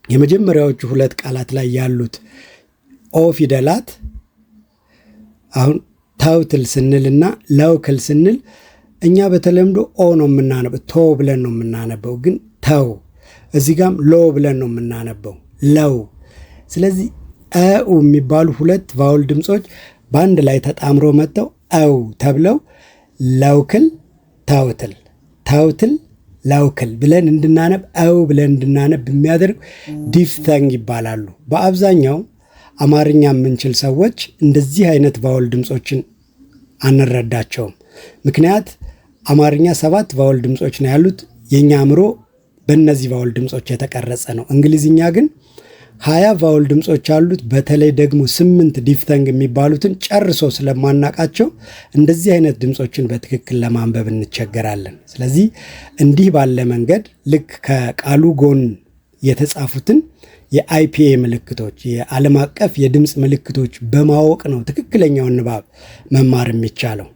የመጀመሪያዎቹ ሁለት ቃላት ላይ ያሉት ኦ ፊደላት አሁን ተውትል ስንልና ለውክል ስንል እኛ በተለምዶ ኦ ነው የምናነበው፣ ቶ ብለን ነው የምናነበው፣ ግን ተው እዚህ ጋም ሎ ብለን ነው የምናነበው ለው። ስለዚህ ኡ የሚባሉ ሁለት vowel ድምፆች በአንድ ላይ ተጣምሮ መጥተው አው ተብለው ለውክል ተውትል፣ ተውትል ለውክል ብለን እንድናነብ፣ አው ብለን እንድናነብ የሚያደርግ diphthong ይባላሉ። በአብዛኛው አማርኛ የምንችል ሰዎች እንደዚህ አይነት vowel ድምፆችን አንረዳቸውም። ምክንያት አማርኛ 7 vowel ድምፆች ነው ያሉት። የኛ አእምሮ በእነዚህ vowel ድምፆች የተቀረጸ ነው። እንግሊዝኛ ግን 20 vowel ድምፆች አሉት። በተለይ ደግሞ 8 diphthong የሚባሉትን ጨርሶ ስለማናቃቸው እንደዚህ አይነት ድምፆችን በትክክል ለማንበብ እንቸገራለን። ስለዚህ እንዲህ ባለ መንገድ ልክ ከቃሉ ጎን የተጻፉትን የ IPA ምልክቶች፣ የዓለም አቀፍ የድምፅ ምልክቶች በማወቅ ነው ትክክለኛውን ንባብ መማር የሚቻለው።